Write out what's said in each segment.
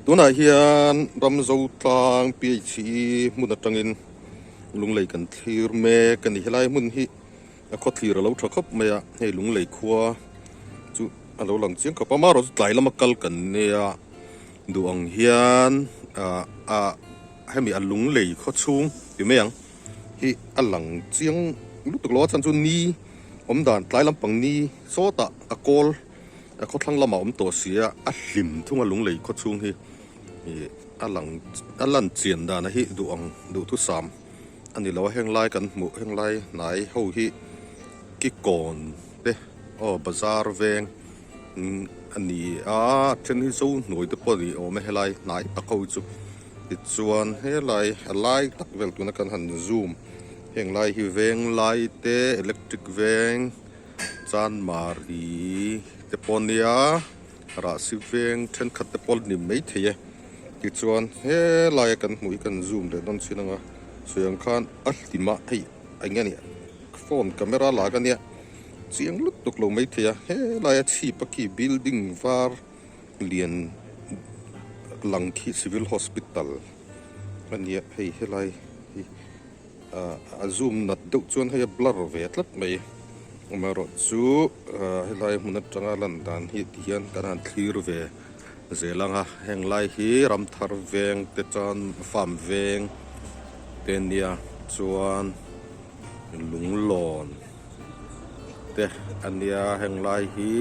Tunah hian Ramzo tlang PHE hmun atangin Lunglei kan thlir mek a ni. Helai hmun hi a khawthlir a lo tha khawp mai a, hei Lunglei khua chu a lo lang chiang khawp a. Amaherawhchu tlai lama kal kan nia duh ang hian ah hemi a Lunglei khaw chhung ti mai ang hi a lang chiang lutuk lo a chhan chu ni awm dan tlai lampang ni sawtah a kawl. A khawthlang lamah awm tawh si a, a hlim thung a lunglei khaw chhung hi ih a lang a lan chian dana hi duh ang duhthusam a ni lo a, heng lai kan hmuh heng lai hnai ho hi kikawn te aw bazar veng a ni a, a then hi zo hnuai te pawh a ni awm e helai hnai tak ho hi chu tichuan helai a lai tak vel tuna kan han zoom heng lai hi veng lai te electric veng. Chanmari te pawh nia rahsi veng thenkhat te pawh a ni maithei e tichuan helaia kan hmuh hi kan zoom leh dawn chin anga sawi ang khan a hlim a hei eng nge ni phone camera la ka nia chiang lutuk lo maithei a helaia chhip a khi building var lian lang khi civil hospital a nia hei helai hi. A zoom nat deuh chuan hei a blur ve tlat mai amaherawhchu helai hmun atanga lan dan hi ti hian kan han thlir ve zel ang a heng lai hi ramthar veng te chuan farm veng te nia chuan lunglawn te a nia heng lai hi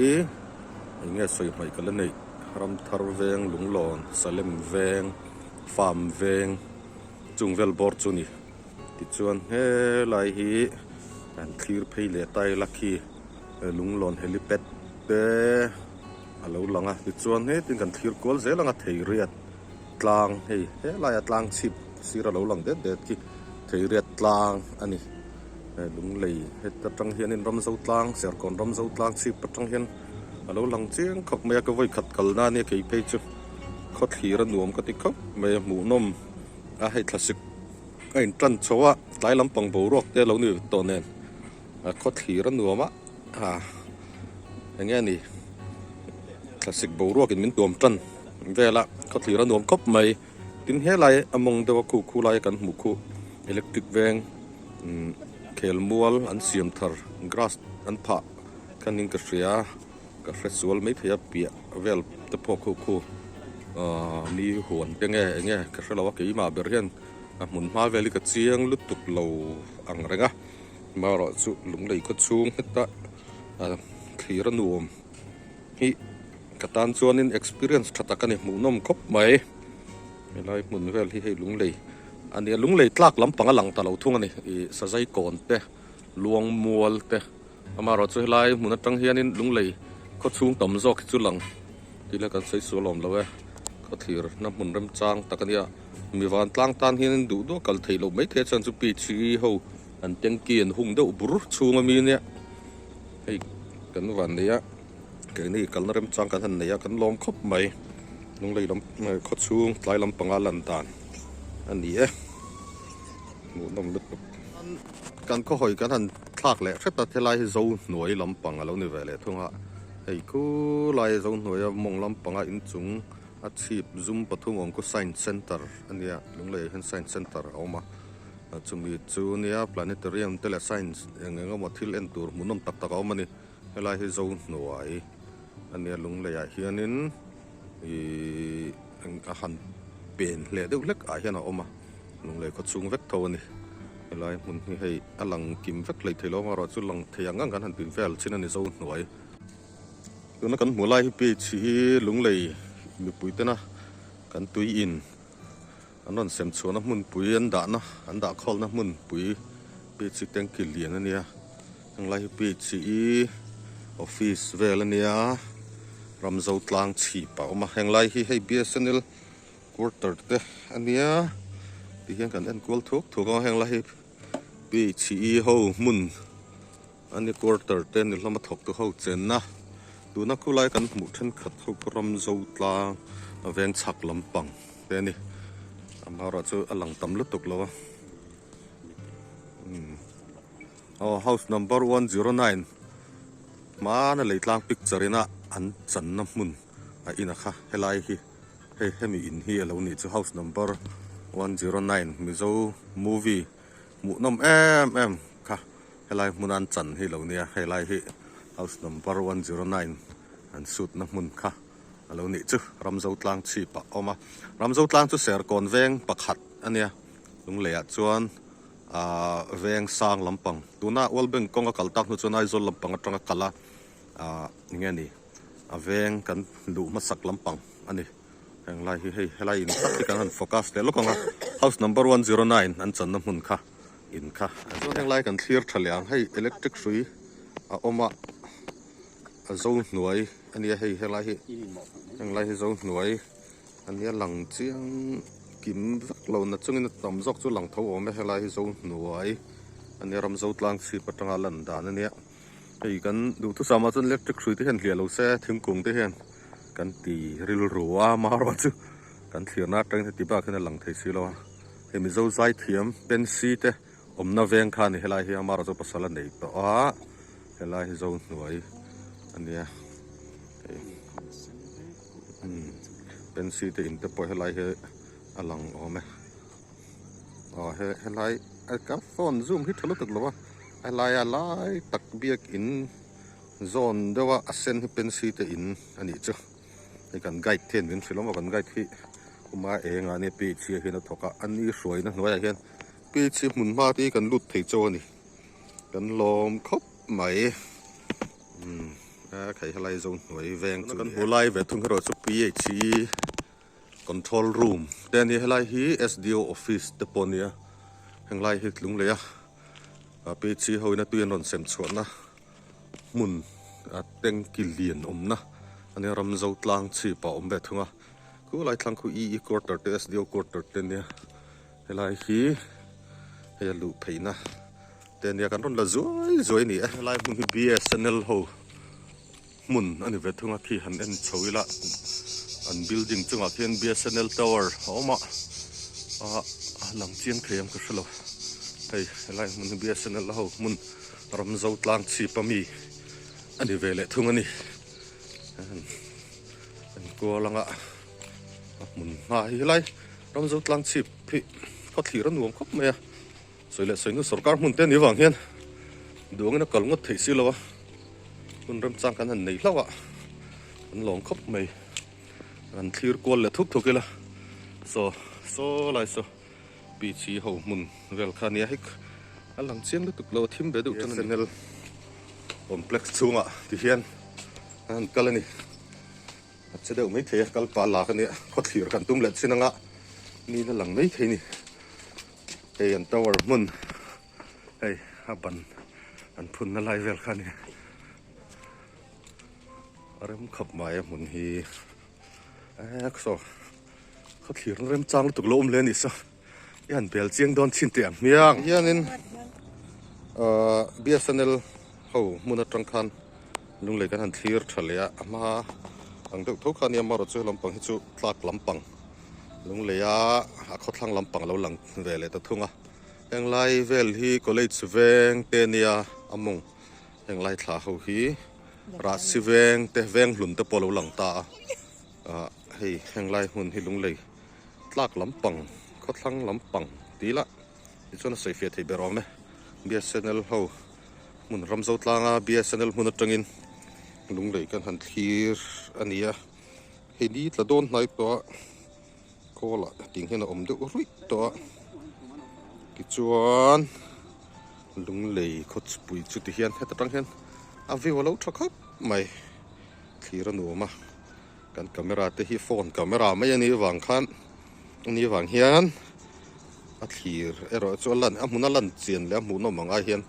eng nge sawi hmaih ka la neih ramthar veng lunglawn salem veng farm veng. Chung vel bawr chu ni. Tichuan helai hi an thlir phei leh ta ila khi lunglawn helipad te a lo lang a. Tichuan hetin kan thlir kual zel ang a theiriat tlang hei helaia tlang chhip sir a lo lang det det khi theiriat tlang a ni. Lunglei heta tang hianin Ramzo tlang Serkawn Ramzo tlang chhip atang hian a lo lang chiang khawp mai a ka vawi khat kalna ania kei phei chu khawthlir a nuam ka ti khawp mai a hmuhnawm a hei thlasik a in tan chho a tlai lampang boruak te a lo ni tawh nen a khawthlir a nuam a ah eng nge ni thlasik boruak in min tuam tan vel a khawthlir a nuam khawp mai tin helai a mawng deuh a khu khu lai a kan hmuh khu electric veng umm khelmual an siam thar grass an phah. Khanin ka hria, ka hre sual mai thei a piah vel te pawh khu khu ahh mi huan te nge eng nge ka hre lo a keimah ber hian a hmun hma vel hi ka chiang lutuk lo ang reng a amaherawh chu lunglei khaw chhung heta ah thlir a nuam hi ka tan chuanin experience tha tak a ni hmuhnawm khawp mai helai hmun vel hi hei lunglei a nia lunglei tlak lampang a lang ta lo thung a ni ih sazai kawn te luangmual te. Amaherawhchu helai hmun atang hianin Lunglei khaw chhung tam zawk hi chu lang tih la kan sawi sual awm lo e. Khawthlir na hmun remchang tak a nia. Mi vantlang tan hianin duh duh a kal theih loh mai thei a chuan chu PHE ho an tanky an hung deuh bur chhung ami ania. Hei kan van nei a keini kalna remchang kan han nei a kan lawm khawp mai. Lunglei lam khaw chhung tlai lampanga lan dan a ni e. Hmuhnawm lutuk. Kan khawhawi kan han thlak leh hret a, helai hi zo hnuai lampang a lo ni ve leh thung a, hei khulai zo hnuaia mawng lampanga inchung a chhip zum pathum awm khu science center a nia, Lunglei ah hian science center a awm a, chumi chu nia planetarium te leh science eng eng emaw thil en tur hmuhnawm tak tak a awm a ni, helai hi zo hnuai a nia Lunglei ah hianin ihh a han pen hleh deuh hlek ah hian a awm a. Lunglei khaw chhung vek tho a ni. Helai hmun hi hei a lang kim vek hlei thei lo amaherawh chu lang thei ang ang kan han tin vel chin a ni zo hnuai. Tuna kan hmuh lai hi page hi Lunglei mipui tena kan tui in an rawn sem chhuahna hmunpui an dahna an dah khawlna hmunpui page hi tanky lian a nia. Heng lai hi page hi office vel a nia Ramzo tlang chhip a awm a heng lai hi hei BSNL Quarter te a nia ti hian kan en kual thuk thuk a heng lai hi PHE ho hmun a ni quarter te ni hlawm a thawk tu ho chenna tuna khulai kan hmuh thenkhat ho khu ram zo tlang a veng chhak lampang te a ni amaherawh chu a lang tam lutuk lo a aw house number 109 hmana lei tlang picture ina an channa hmun a in a kha helai hi. Hei hemi in hi a lo nih chu house number 109 Mizo movie hmuhnawm em em kha helai hmuna an chan hi lo nia helai hi house number 109 an shoot na hmun kha a lo nih chu Ramzo tlang chhip ah a awm a Ramzo tlang chu Serkawn veng pakhat a nia Lungleiah chuan ahh veng sang lampang tuna World Bank kawnga kal tak hnu chuan Aizawl lampang atanga kal a ahh enge ni. A veng kan duh hmasak lampang a ni. Heng lai hi hei helai in tak hi kan han focus leh lawk ang a, house number 109 an channa hmun kha in kha a ni. Chuan heng lai kan thlir tha leh ang, hei electric hrui a awm a, a zo hnuai a nia hei helai hi, heng lai hi zo hnuai a nia lang chiang kim vek lo na chungin a tam zawk chu lang tho awm e, helai hi zo hnuai a nia ram zo tlang chhip atanga lan dan a nia. Hei kan duhthusam ah chuan electric hrui te hian hliah lo se thingkung te hian kan ti rilru a amaherawh chu kan thlirna atangin heti bak hian a lang thei si lo a hei Mizo zaithiam Pensy te awmna veng kha a ni helai hi amaherawh chu pasal a nei tawh a helai hi zo hnuai a nia hei umm Pensy te in te pawh helai hi a lang awm e. Aw he helai ka phone zoom hi tha lutuk lo a helaia lai tak biakin zawn deuh a a sen hi pensi te in a nih chu hei kan guide te hian min hrilh awm a kan guide hi kuma eng ah nia page ah hian a thawk a ani hruaina hnuaiah hian page hi hmun hma te hi kan lut thei chauh a ni kan lawm khawp mai umm a khai helai zawn hnuai veng chu kan hmu lai ve thung erawh chu page hi. Control room te a ni helai hi SDO office te pawh a nia henglai hi tlung lei a PHC ho in a tui an rawn sem chhuahna hmun a tanky lian awmna a nia Ramzo tlang chhip ah a awm ve thung a khulai thlang khu EE quarter te SDO quarter te a nia helai hi hei a luh pheihna te a nia kan rawn la zuai zuai a ni e helai hmun hi BSNL ho. Hmun a ni ve thung a khi han en chho ila an building chungah khian BSNL tower a awm a ah a lang chiang thei ang ka hrelo hei helai hmun hi BSNL ho hmun Ramzo tlang chhip ami a ni ve leh thung a ni an kual anga a hmun hma hi helai Ramzo tlang chhip hi khawthlir a nuam khawp mai a. Sawi leh sawi nu sorkar hmun te ni vang hian duangin a kal ngawt theih si lo a, hun remchang kan han nei hlauh a, kan lawm khawp mai. Kan thlir kual leh thuk thuk ila, saw saw lai saw pichi ho hmun vel kha nia hei a lang chiang lutuk lo a thim ve deuh tan a ni. BSNL complex chhungah ti hian an han kal a ni. A che deuh maithei a, kal pah lak a nia, khawthlir kan tum leh chin anga ni la lang maithei a ni. Hei an tower hmun hei a ban an phun na lai vel kha a ni a rem khawp mai a hmun hi ek saw khaw thlir na rem chang lutuk lo awm hle a ni saw i han bel chiang dawn chin teh ang hmiang hianin ahh BSNL ho hmun atang khan lunglei kan han thlir tha leh a a hma ang deuh tho kha a nia amaherawhchu he lampang hi chu tlak lampang. Lungleia a khawthlang lampang lo lang ve leh ta thung a, henglai vel hi college veng te nia a mawng henglai thla ho hi rahsi veng te veng hlun te pawh a lo lang ta a, ah hei henglai hmun hi lunglei tlak lampang khawthlang lampang tih lah tichuan a sawi fiah theih ber awm e BSNL ho hmun Ramzo tlanga BSNL hmun atangin lunglei kan han thlir a ni a. Hei ni tla dawn hnai tawh a kawl ah ting hian a awm deuh ruih tawh a tichuan lunglei khawchhupui chu ti hian heta tang hian a view a lo tha khawp mai thlir a nuam a kan camera te hi phone camera mai a nih vang khan a nih vang hian a thlir erawh chu a lan a hmun a lan chian leh a hmuhnawm ang ai hian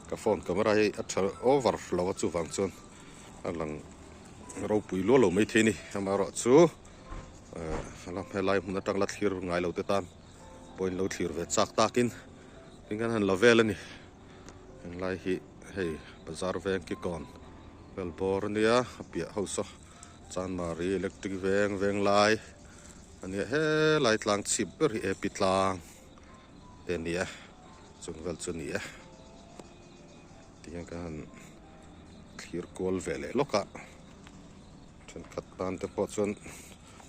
ka phone camera hi a tha over lo a chuvang chuan a lang ropui luah lo maithei a ni amaherawhchu eh helai hmun atang la thlir ngai lo te tan pawhin lo thlir ve chak takin tin kan han la vel a ni henglai hi hei bazar veng kikawn vel bawr a nia a piah ho saw chanmari electric veng veng lai a nia helai tlang chhip ber hi ap tlang te a ni a chung vel chu a ni e. Tihian ka han thlir kual ve leh lawk a, thenkhat tan te pawh chuan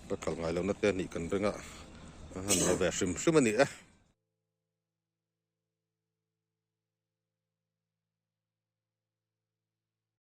La kal ngai lohna te a nih kan ring a, a han lo ve hrim hrim a ni e.